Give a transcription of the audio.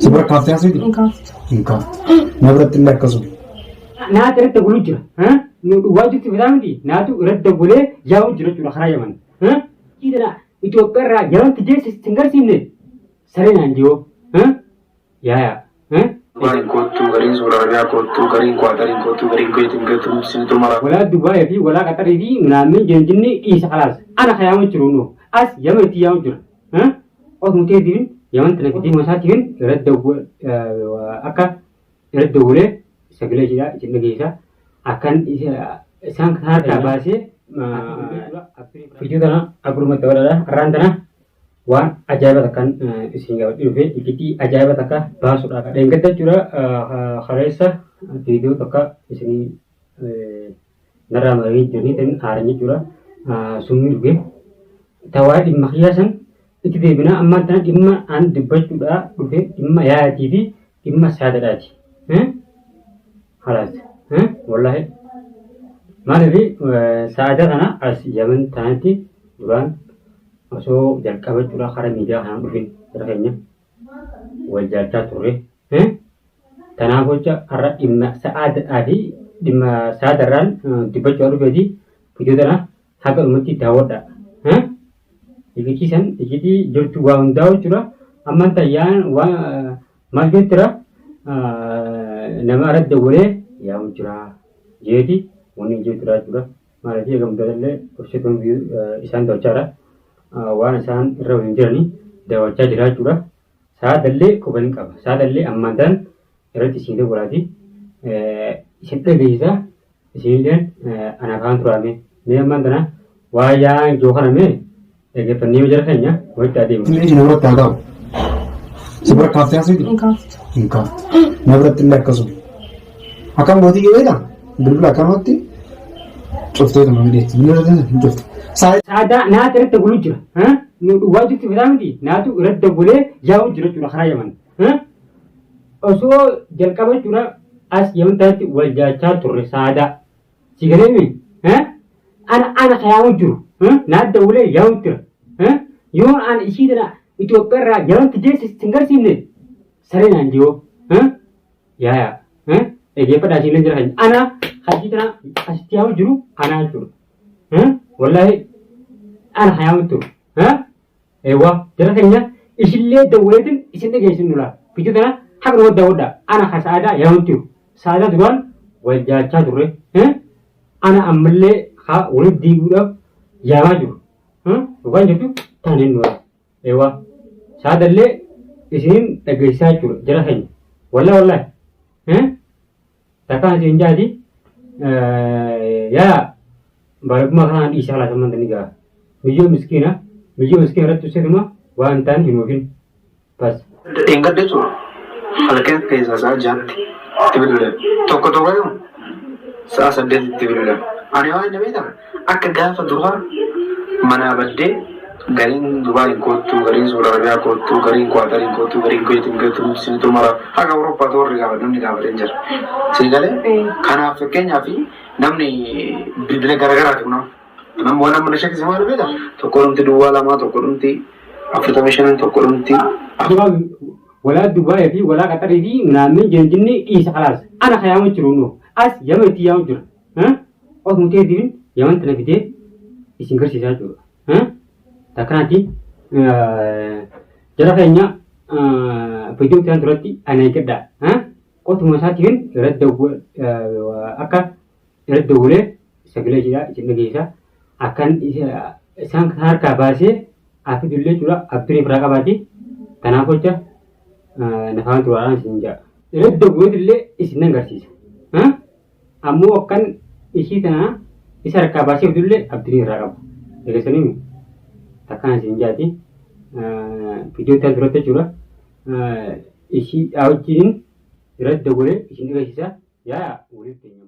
Si bira kaaftee haasofti? Hin kaaftu. Hin kaaftu. Na biratti illee akkasuma. Naatu irratti dawwaluu jira. Nu dhugaa jirtu fitaa miti. Naatu irratti dawwalee yaa'u jira jechuudha karaa Yaman. Tana Itoophiyaa irraa Yaman fidee si hin garsiifne saree naan jiyoo. Yaayaa. Dubaayin koottuu, gariin Suudi Arabiyaa koottuu, gariin Kuwaatariin koottuu, gariin Kuweetiin koottuu, sinitu mara. Walaa Dubaayii fi walaa Qaxarii fi minaamin jinjinni dhiisa kalaas. Ana ka yaamu jiru nu. As Yaman itti yaamu jira. Osuma teetiifin Yaman tana fidee masaatiifin irratti akka irratti dawwalee sagalee isheedhaa isin dhageessa. Akkan isaan kan harkaa baasee viidiyoo tana akkuma dabaladha. Har'aan tana waan ajaa'iba takkaan isin qabadhee dhufe iccitii ajaa'iba takka baasuudhaaf. Dheengadda jechuudha kaleessa viidiyoo takka isinii narraa maranii jiranii tan aaran jechuudha. Summii dhuge. Tawaa dhimma kiyyaa san itti deebinaa ammaan tana dhimma an dubbachuudhaa dhufe dhimma yaayatii fi dhimma saadadhaati. Halaas. Wallaahi. Maaliif sa'aada kana as Yaman tanatti duraan osoo jalqaba jechuudha karaa miidiyaa kanaan dhufin jara keenya wal jaalchaa turre. Kanaaf jecha har'a dhimma sa'aadadhaa fi dhimma sa'aadarraan dubbachuu dhufeeti viidiyoo tana haga dhumatti daawwadha. Iccitii san iccitii jirtu waa hundaa jechuudha. Ammaan tayyaan waan maal jettira nama irratti dawwalee yaamu jira jeeti wanni jettudha jechuudha. Maaliif eega muddatallee ibsituun isaan daawwachaadha. Waan isaan irra waliin jiranii daawwachaa jira jechuudha. Saadallee quba hin qaba. Saadallee ammaan tan irratti isin dawwalaati. Isin dhageessisa. Isinilleen ana afaan turaame. Mee ammaan tana waa yaa'an joo kana mee dhaggeeffannee yoo jara keenya walitti adeemu. Inni na biratti haa ta'u. Si bira kaaftee haasofti? Hin kaaftu. Hin kaaftu. Na biratti illee akkasuma. Akkam gootii beektaa? Bilbila akkanumatti cuftee tuma miidheetti. Bilbila hin cuftu. Saadaa naatu irratti dawwaluu jira. Nu dhugaa jirtu fitaa miti. Naatu irratti dawwalee yaa'u jira jechuudha karaa Yaman. Osoo jalqaba jechuudha as Yaman taatti wal jaachaa turre saadaa. Si galee mi? Ana ana ka yaa'u jiru. Naatu dawwalee yaa'u jira. Yoo an ishii tana Itoophiyaa irraa Yaman fidee si hin garsiifne saree naan jiyoo. Yaayaa. Dhaggeeffadhaa isiin jira kan ana hajii tana asitti yaa'u jiru anaa jechuudha. Wallaahi ana hayaa'u turu. Eewwa jara keenya isillee dawwaleetin isin dhageessin nula. Viidiyoo tana haqa nama daawwadha. Ana ka sa'aadaa yaa'u jiru. Sa'aadaa duraan wal jaachaa turre. Ana ammallee ka walitti deebi'uudhaaf yaamaa jiru. Dhugaan jirtu tana hin nula. Eewwa sa'aadallee isinin dhageessisaa jechuudha jara keenya. Wallaahi wallaahi. Takkaan isin jaati yaa baalagummaa kanaan dhiisaa laata amman ni ga'a. Miyyoo miskiina miyyoo miskiina irratti uffisatuma waan ta'an hin oofin. Bas. Dheengadda jechuudha. Halkan keessaa sa'a 6tti itti bilbilan. Tokko tokko yoo sa'a 8tti bilbilan. Ani waan inni beektaa akka gaafa duraa manaa baddee gariin Dubaayin koottuu, gariin Suudi Arabiyaa koottuu, gariin Kuwaatariin koottuu, gariin Kuweetiin koottuu, sinitu mara haga Awurooppaatu warri gaafate namni gaafate hin jira. Sii galee kanaaf fakkeenyaaf namni bilbila garagaraati kun amma. Namni waan amma na shakkise maal beektaa? Tokko dhumti duwwaa lamaa, tokko dhumti 45, tokko dhumti Walaa Dubaayii fi walaa Qaxarii fi minaamin jinjinni dhiisa kalaas. Ana ka yaamu jiru nu. As Yaman itti yaamu jira. Osuma teetiifin Yaman tana fidee isin garsiisaa jechuudha. Takkanaatti jara keenya viidiyoo itti duratti ana eeggadhaa. Qotuma isaatiifin irratti akka irratti dawwalee sagalee isheedhaa isin dhageessisa. Akkan isaan harkaa baasee afidullee jechuudha abdiin ofirraa qabaati. Kanaaf jecha nafaan turaadhaan isin jedha. Irratti dawwaleetillee isin nan garsiisa. Ammoo akkan ishii tana isa harkaa baasee fidullee abdiin irraa qaba. Dhageessanii takkaan isin jaati. Viidiyoo itti duratti jechuudha. Ishii wajjin irratti dawwalee isin dhageessisa. Yaa waliif keenya.